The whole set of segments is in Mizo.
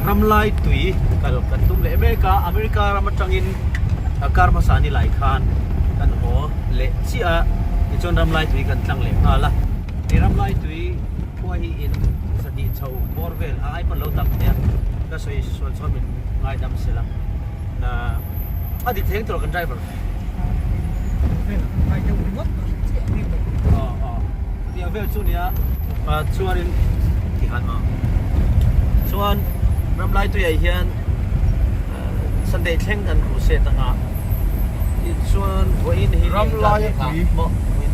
Ramlai tui kal kan tum leh mek a, America ram atangin kar hmasa ni lai khan kan haw leh chiah a, tichuan Ramlai tui kan tlang leh nghal a. He Ramlai tui khua hi in 200 chho bawr vel a ai pawn lo tam thei a, ka sawi sual chuan min ngaidam sel a, a dik thei ang tawh kan driver. Tiang vel chu nia chuanin tihan a chuan ramlai tuiah hian Sunday thleng kan crusade anga tichuan vawiin hi Ramlai a tui vawiin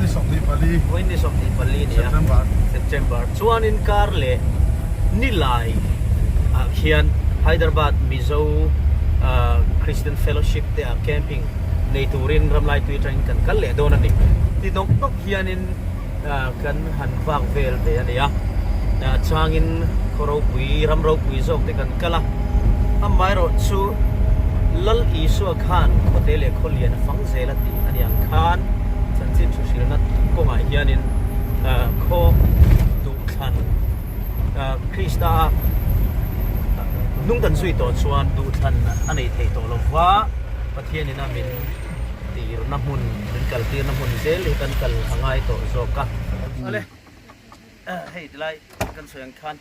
ni 24 vawiin ni 24 nia September September chuanin kar leh nilai ah khian Hyderabad Mizo Christian Fellowship te ah camping nei turin ramlai tui atangin kan kal leh dawn a ni. Ti nawk nawk hianin kan han vak vel ve a ni a, changin khaw ropui, ram ropui zawk te kan kal a, amaherawh chu Lal Isua khan khawte leh khaw lian a fang zel a tih a ni ang khan chanchin thuhrilna kawngah hianin khaw duhthlan Krista hnung kan zui tawh chuan duhthlan a nei thei tawh lo va, Pathianin a min tirna hmun, min kaltirna hmun zel hi kan kal a ngai tawh zawk a. Awle, hei tilai kan sawi ang khan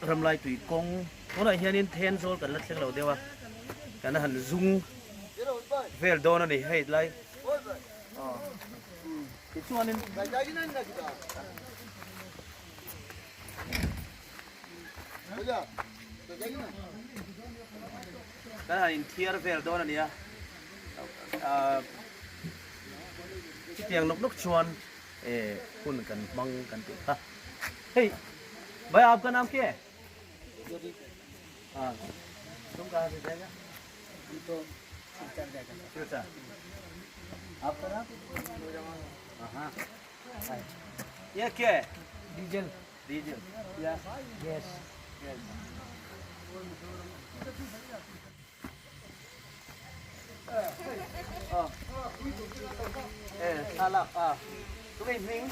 ramlai tui kawng tunah hianin Thenzawl kan la thleng lo deuh a, kan han zung vel dawn a ni hei tilai. Tichuanin kan han inthiar vel dawn a nia chutiang nawk nawk chuan hun kan hmang kan tih kha hei bhai aapka naam kya hai haan tum kahan se jayega Silchar aapka naam हाँ ये क्या है diesel diesel या gas साला आ तुम्हें ming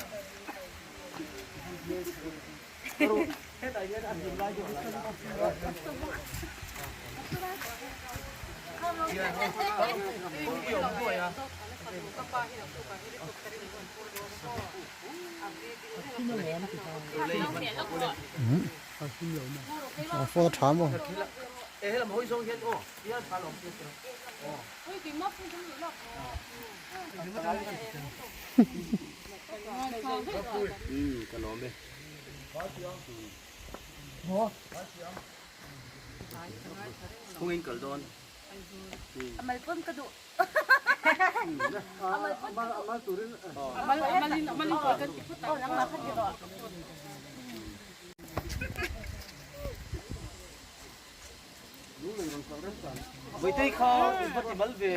A phone a tha maw? Vaitei kha va ti mal ve.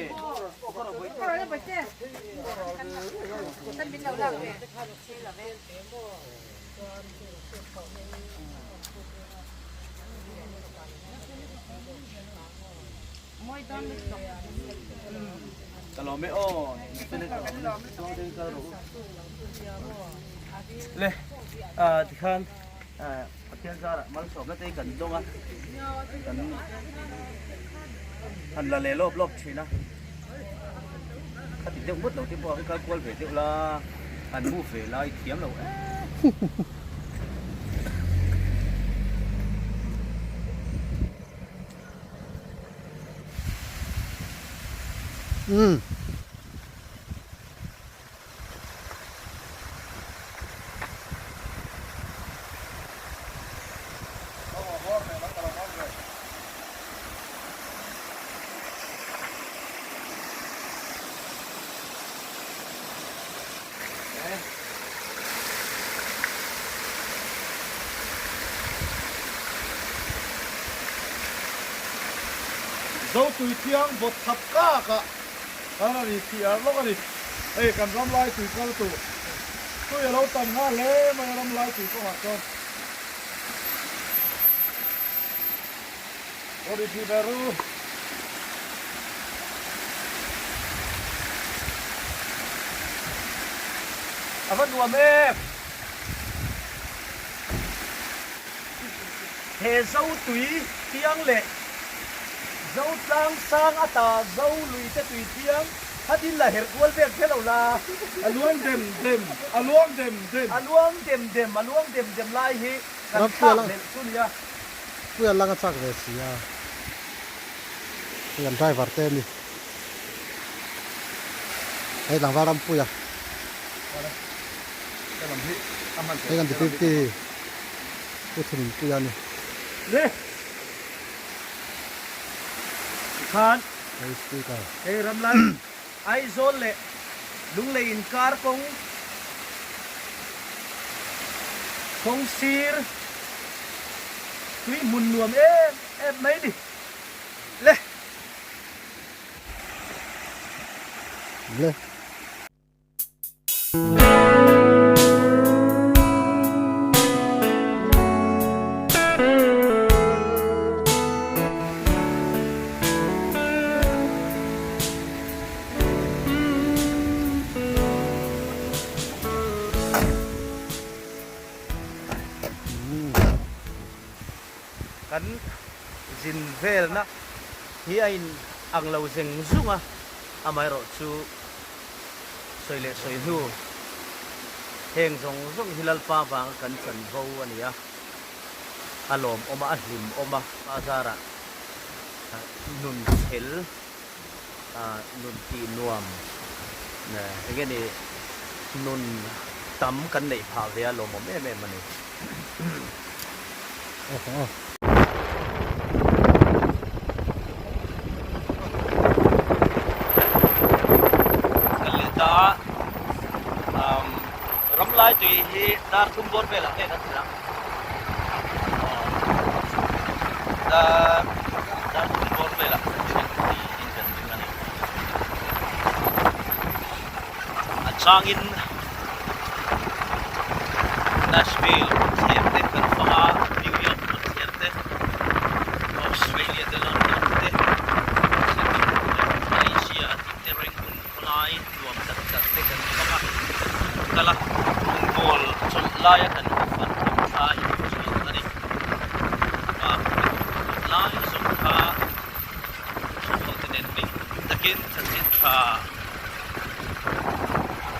Ka lawm e aw. Le tikhan Pathian zarah malsawmna te hi kan dawng a, kan han la leh lawp lawp thin a, khati deuh ngawt lo te pawh an kal kual ve deuh la, an move ve lai thiam lo em. Umm. Zotui thiang bawt thap kak ah Kan a ri thih ar lawk a ni. Hei kan ram lai tui kal tur tui a lo tam nghal hle mai a ram lai tui kawngah chuan. Aw ri thih ve ru. A va nuam em! He Zotui thiang leh Zotlang sang ata Zo lui te tui thiang khatin la herh kual vel kher lo la. A luang dem dem, a luang dem dem. A luang dem dem, a luang dem dem lai hi kan thlak hlelh chu nia. Puia lang a chak ve si a, hei kan driver te a ni. Hei tlangval Rampuia. Hei kan deputy Pu Thununpuia a ni. Le tikhan Hei speaker. Hei Ramlai Aizawl leh Lunglei inkar kawng kawng sir tui hmun nuam em em mai ni le. Le. Kan zin velna hi a in ang lo zeng zung a, amaherawh chu sawi leh sawi hnu heng zawng zawng hi Lalpa vanga kan chanvo a ni a, a lawmawm a, a hlimawm a, bazarah nun chhel nun tih nuam eng nge ni nun tam kan neih phah ve a lawmawm em em a ni. Kan leh ta a, ramlai tui hi dar thum bawr velah nge kan thlen ang? Dar dar thum bawr velah kan thlen tiin kan ring a ni. A changin Nashville thler te kan fang a, New York thler te, Australia te London te, Singapore leh Malaysia tih te Rangoon khawlai nuam tak tak te kan fang a, kan kal a, Bungball chawlh laia kan hmu fan thawm thla in thin a ni. Lai zawng kha hruaitu te nen hlim takin chanchin tha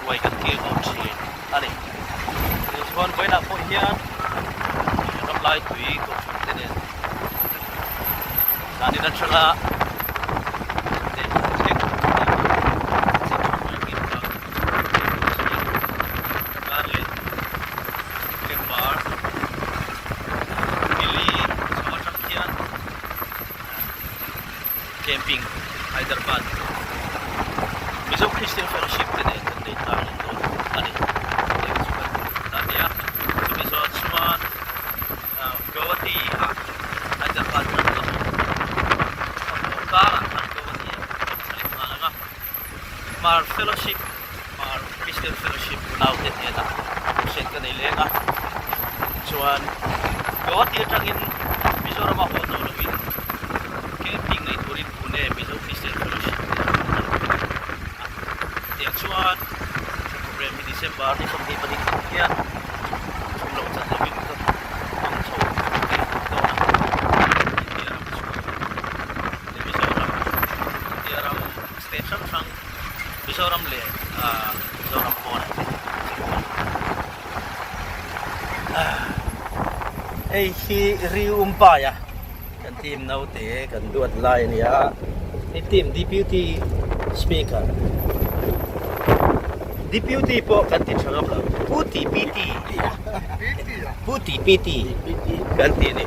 huai kan kil ho thin a ni. Chuan vawiinah pawh hian ramlai tui kohhran te nen zanin atanga thleng chanchin tha huai kil kha kar leh November nili chho atang hian Camping Hyderabad Mizo Christian Fellowship te nen kan nei tlang leh dawn a ni. Heng chu kan ta nia. Chumi zawh chuan Guwahati ah Hyderabad ram ka haw ka haw karah khan Guwahati ah ka awm thla leh nghal ang a. Hmar Fellowship Hmar Christian Fellowship naute hnenah hriat ka nei leng a, chuan Guwahati atangin Mizoram a haw tawh lovin camping nei turin Pune Mizo Christian Fellowship te an rawn kal a, tiang chuan he program hi December ni 22 thleng hian chhun loh chan lovin ka hmang chho leh dawn a, India ram chhung leh Mizoram India ram state hrang hrang Mizoram leh Mizoram pawnah te chu hei hi Ri Umpaya kan team naute kan duat lai a ni a hei team deputy speaker deputy pawh kan ti tha ngam lo Pu TPT Pu TPT kan ti a ni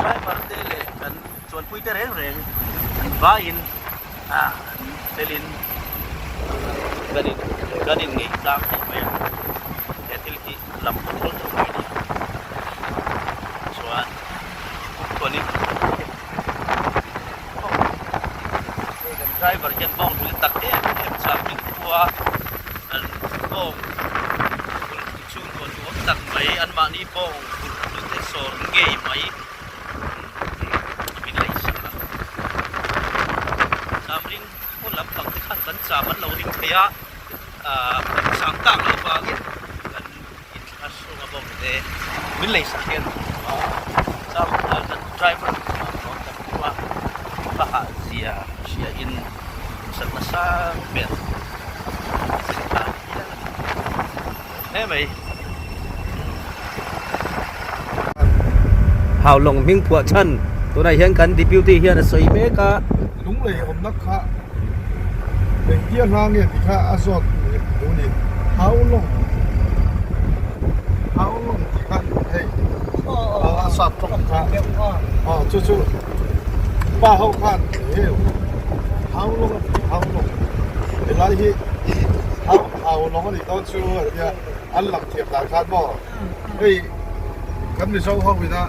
driver te leh kan Chuanpui te reng reng an vaiin an felin kan in kan in ngeih tlang tih mai a, he thil hi lam control tho mai a ni a, chuan chuanin hei kan driver hian bawng hlui tak em em chak min khua an bawng hlui chhungkaw nuam tak mai anmahni bawng hlui te sawr ngei mai. min lei sak a cham ring haw lampang te khan kan cham an lo ring thei a ahh kan cham tak loh vangin kan inthla hrung a bawk te. Min lei sak hian kan driver kan hmu a, ka hah zia hria in sak nasa ber a hle mai. Haulawng hming phuah chhan tunah hian kan deputy hian a sawi mek a. Lunglei awmna kha engtia hla nge tih kha a zawt duh ni. Haulawng Haulawng tih kha hei a sap tawng kha aw chu chu pa ho khan Haulawng a ti Haulawng helai hi Haulawng a nih dawn chu a tia. An lang thiam dan khan maw hei kan Mizo ho ina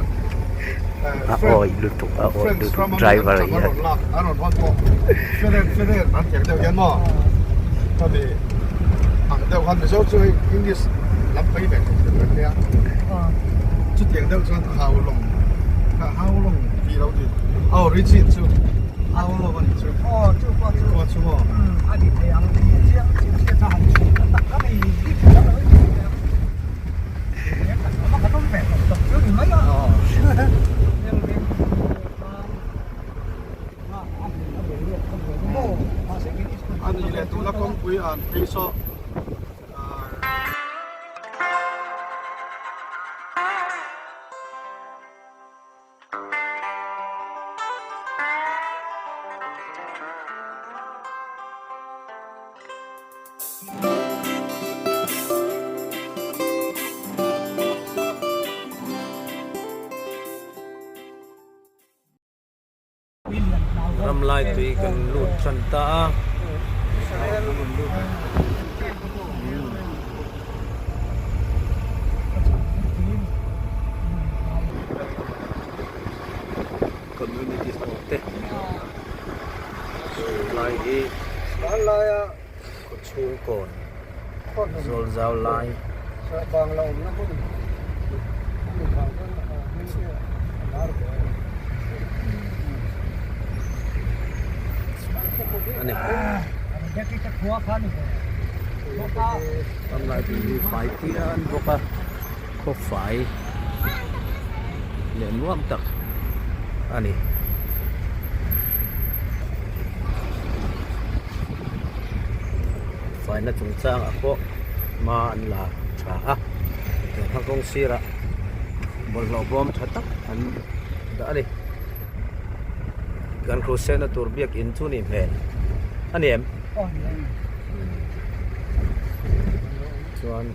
A awi lutuk a awi lutuk driver hian an rawn lak an rawn hawn pawh feren feren an tiang deuh hian maw khami ang deuh khan Mizo chu hei English lam phei ve thei thei reng nia chutiang deuh chuan Haulawng kha Haulawng tih lo ti a origin chu Haulawng a nih chu khua chu maw. A nih leh tuna kawngpui an phei saw Ram lai tui kan lut tan ta a. Community hall te lai hi khawchhung kawn zawl zau lai a ni. Ramlai tui hi fai phian bawk a khaw fai leh nuam tak a ni. Faina chungchangah pawh hma an la tha a heng kawng sirah bawlhhlawh bawm tha tak an dah a ni. Kan crusade na tur biakin chu ni hmel a ni em? Chuan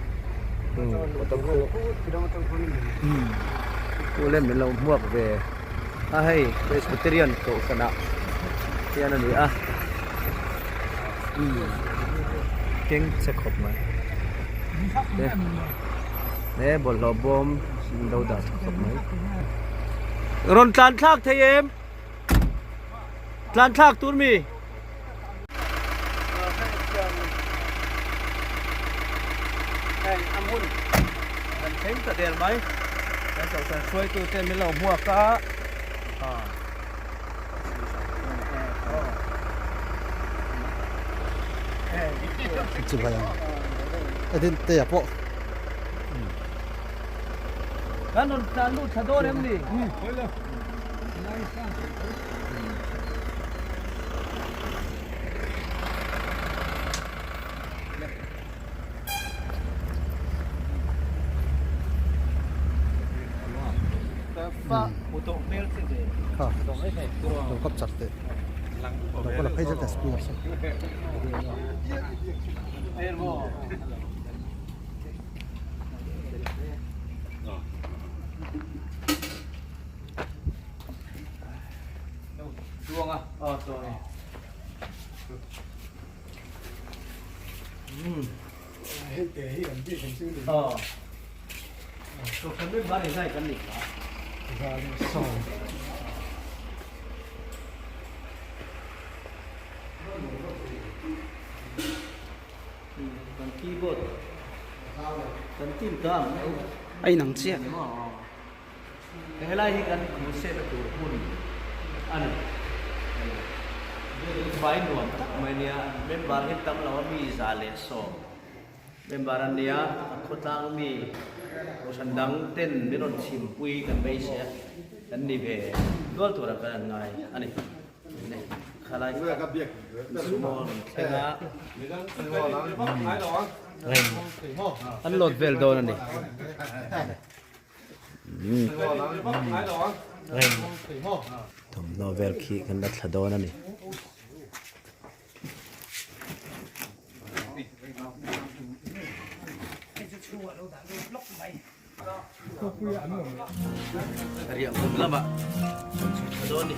khu lem min lo hmuak ve a hei Presbyterian kohhran ah hian a ni a keng che khawp mai he bawlhhlawh bawm in lo dah tha khawp mai rawn tlan thlak thei em tlan thlak tur mi. Heng a hmun kan thleng ta der mai kan kohhran hruaitu te min lo hmuak a Chu vai ang a din te ah pawh kan rawn tlan lut thla dawn em ni? Kha lo kap chak teh lo ka la phei zel ta school ah sawn. Chuang a aw chuang e Hei te hi an bik an chu ni. Aw Kohhran ber ban inzai kan nih kha. Sawm. Kan keyboard kan team ta ang. A inang chiah. Helai hi kan crusade tur hmun a ni. Vai nuam tak mai nia, member hi tam lo a mi 110. Member an nia, a khawtlang mi kohhran dang ten min rawn chhimpui kan beisei a, kan ni ve dual tura kan an ngai a ni. Khalai kha sumo rawn thleng a, an load vel dawn a ni. Thawmhnaw vel khi kan la thla dawn a ni. Riah hmun lamah kan chhuk thla dawn a ni.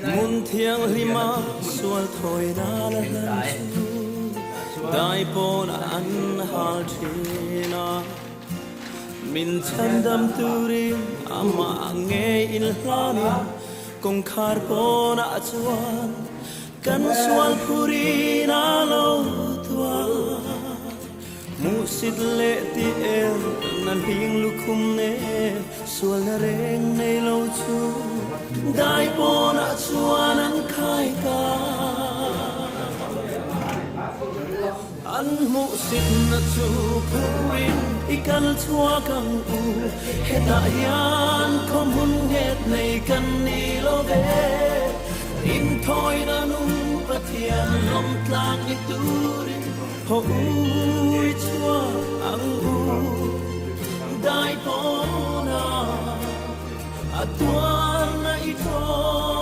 Hmun thianghlima sual thawi nan a hlan chu dai pawnah an hal thin a. Min chhandam turin amah ngei inhlanin kawngkhar pawnah chuan kan sual phurin a lo tuar. Hmuhsit leh tih el na hling lukhum nen sualna reng nei lo chu dai pawnah chuan an khai ta. An hmuhsitna chu phurin i kal chhuak ang u, hetah hian khaw hmun nghet nei kan ni lo ve. Inthawina nung Pathian lawm tlang ni turin haw ui chhuak ang u. Dai pawna a tuarna i tawng.